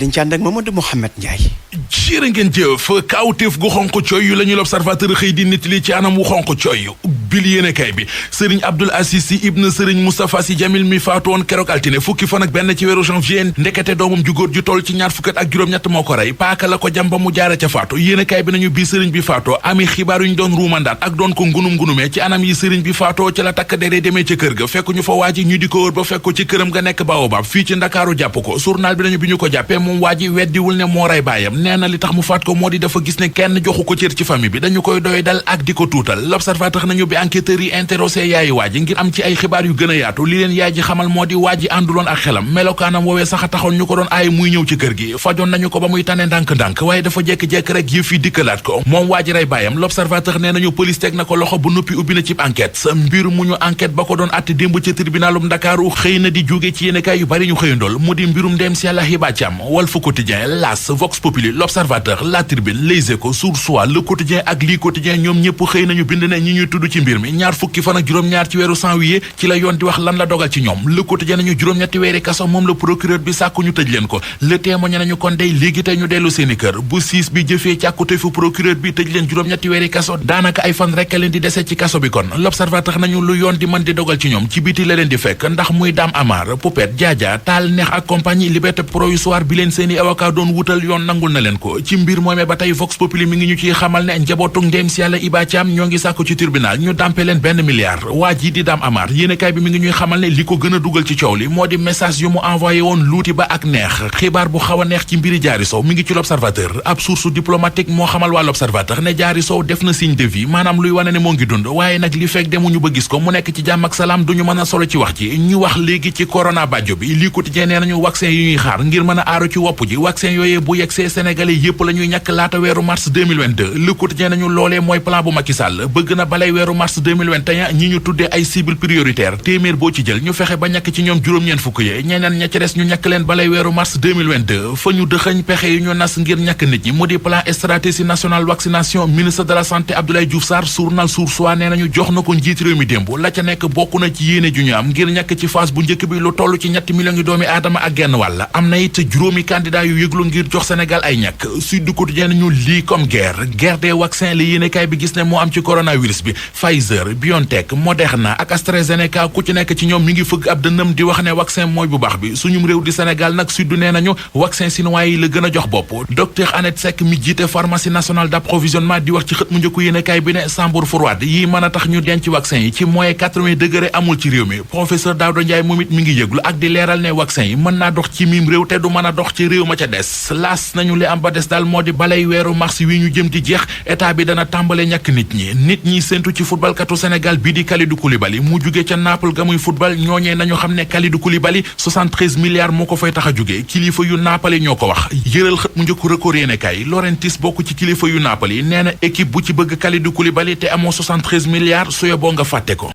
dañ ci ànd ak Mamadou Mouhamed Ndiaye. jërë ngeen jëf kaawteef gu xonq cooy yu la ñu l'observateur xëy di nettali ci anam wu xonq cooy bil yéenekaay bi Serigne Abdoul Aziz Sy ibn Serigne Moustapha Sy Jamil mi faatu woon keroog altine fukki fan ak benn ci weeru janvier ndekete doomam ju góor ju toll ci ñaar fukkat ak juróom-ñett moo ko rey paaka la ko jam ba mu jaara ca faatu yéenekaay bi nañu bii Serigne bi faatoo ami xibaar yu ñu doon ruumandaat ak doon ko ngunum-ngunumee ci anam yi Serigne bi faatoo ci la takk dere demee ca kër ga fekk ñu fa waaji ñu di ko wër ba fekk ko ci këram ga nekk Baobab fii ci Ndakaaru jàpp ko journal bi nañu bi ñu ko jàppee moom waaji weddiwul ne moo rey baayam nee na li tax mu faat ko moo di dafa gis ne kenn joxu ko cër ci famille bi dañu koy doy dal ak di ko tuutal l'observateur nañu bi enquêteurs yi interrogé yaayi waaji ngir am ci ay xibaar yu gën a yaatu li leen yaay ji xamal moo di waaji ànduloon ak xelam melokaanam woowee sax a taxoon ñu ko doon aay muy ñëw ci kër gi fajoon nañu ko ba muy tane ndànk-ndànk waaye dafa jekk-jekk rek yëf yi dikkalaat ko moom waaji rey baayam l'observateur nee nañu police teg na ko loxo bu noppi ubbi na ci enquête sa mbir mu ñu enquête ba ko doon atte démb ci tribunalum Ndakaaru xëy na di jóge ci yéenekaay yu bari ñu xëyandool mu di mbirum ndem si Yàlla Hiba Thiam Walf Quotidien L'As Vox Populi l'Observateur La Tribune Les Échos Source A Le Quotidien ak lii Quotidien ñoom ñëpp xëy nañu bind ne ñi ñuy tudd ci mbir mi ñaar fukki fan ak juróom-ñaar ci weeru janvier ci la yoon di wax lan la dogal ci ñoom Le Quotidien nañu juróom-ñetti weeri kaso moom la procureur bi sàkku ñu tëj leen ko Le Témoin nañu kon day léegi tey ñu dellu seeni kër bu siis bi jëfee càkkute fu procureur bi tëj leen juróom-ñetti weeri kaso daanaka ay fan rekk leen di dese ci kaso bi kon L'Observateur nañu lu yoon di mën di dogal ci ñoom ci biti la leen di fekk ndax muy Dame Amar Poupette Diadia Taal Neex ak compagnie liberté provisoire bi leen seeni avocat doon wutal yoon nangul na leen ko ci mbir moomee ba tey Vox Populi mi ngi ñu ciy xamal ne njabootu ndéem si Yàlla Hiba Thiam ñoo ngi sàkku ci tribunal ñu dàmpe leen $1 milliard waa ji di Dame Amar yéenekaay bi mi ngi ñuy xamal ne li ko gën a dugal ci coow li moo di message yu mu envoyé woon luuti ba ak neex xibaar bu xaw a neex ci mbiri Diary Sow mi ngi ci l'Observateur ab source diplomatique moo xamal waa l'Observateur ne Diary Sow def na signe de vie maanaam luy wane ne moo ngi dund waaye nag li fekk demuñu ba gis ko mu nekk ci jàmm ak salaam duñu mën a solo ci wax ji ñu wax léegi ci corona bàjjo bi lii quotidien nee nañu vaccin yi ñuy xaar ngir mën a aaru ci wopp ji vaccin yooyee bu yegsee sénégalais yépp la ñuy ñàkk laata weeru mars 2022 le quotidien nañu loolee mooy plan bu Macky Sall bëgg na balay weeru mars 2021 ñi ñu tuddee ay cible prioritaire téeméer boo ci jël ñu fexe ba ñàkk ci ñoom juróom-ñeen fukk yee ñeneen ña ci des ñu ñàkk leen balay weeru mars 2022 fa ñu dëxëñ pexe yi ñu nas ngir ñàkk nit ñi mu di plan stratégie nationale vaccination ministre de la santé Abdoulaye Diouf Sarr journal Source A nee nañu jox na ko njiit réew mi démb la ca nekk bokk na ci yéene ju ñu am ngir ñàkk ci phase bu njëkk bi lu toll ci 3 millions yi doomi aadama ak genn wàll am na it juróomi candidat yu yëglu ngir jox Sénégal ay ñàkk Sud Quotidien ñu lii comme guerre des vaccins la yéenekaay bi gis ne moo am ci coronavirus bi Pfizer BioNTech Moderna ak AstraZeneca ku ci nekk ci ñoom mi ngi fëgg ab dënnam di wax ne vaccin mooy bu baax bi suñum réew di Sénégal nag Sud nee nañu vaccin chinois yi la gën a jox bopp docteur Annette Seck mi jiite pharmacie nationale d'approvisionnement di wax ci xët mu njëkku yéenekaay bi ne chambre froide yi mën a tax ñu denc vaccin yi ci moins 80 degré amul ci réew mi professeur Daouda Ndiaye moom it mi ngi yëglu ak di leeral ne vaccin yi mën naa dox ci miim réew te du mën a dox ci réew ma ca des laas nañu li am ba des daal moo di balay weeru mars wi ñu jëm di jeex état bi dana tàmbale ñàkk nit ñi séentu ci footballkatu Sénégal bii di Kalidou Koulibaly mu jugee ca Naples ga muy football ñooñee nañu xam ne Kalidou Koulibaly 73 milliards moo ko fay tax a jugee kilifa yu Naples ñoo ko wax yëral xët mu njëkk record yéenekaay Laurentiis bokk ci kilifa yu Naples nee na équipe bu ci bëgg Kalidou Koulibaly te amoo 73 milliards su yeboo nga fàtte ko.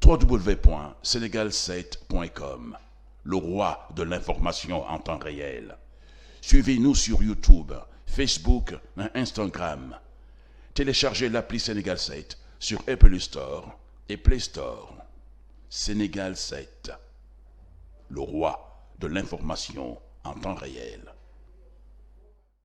www.senegal7.com, le roi de l'information en temps réel. Suivez-nous sur YouTube, Facebook et Instagram. Téléchargez l'appli Sénégal 7 sur Apple Store et Play Store. Sénégal 7, le roi de l'information en temps réel.